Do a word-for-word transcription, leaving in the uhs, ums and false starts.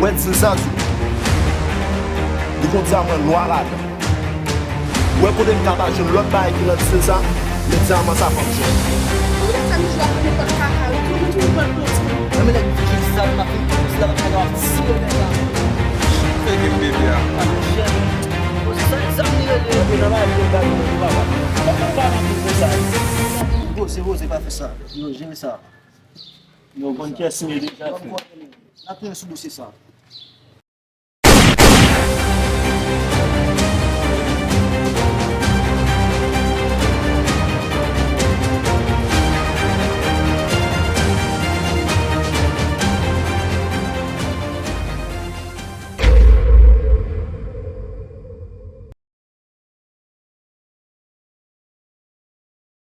Wè ti sa tou. Li konn di a mwen nwa ladan. Ou wè kote m ka pa jwenn lòt bagay ki nan ti sa, men ti a mwen sa fò m jwenn. Ou wè sa m jwe ak nenpòt kaka, ou toujou pran pòt mwen. Nan men nèg ki sa m ap vin pou sa, m ap fè yon ti bebe la. Fè gen bebe a. Sa, sa m rele. Antre nan lavi yo, gade yo, papa. Kòman pa nan pou sa? Poze, poze, pa fè sa. Yo, jere sa. Yo konn kiyès li ye deja, frè. N ap tounen sou dosye sa.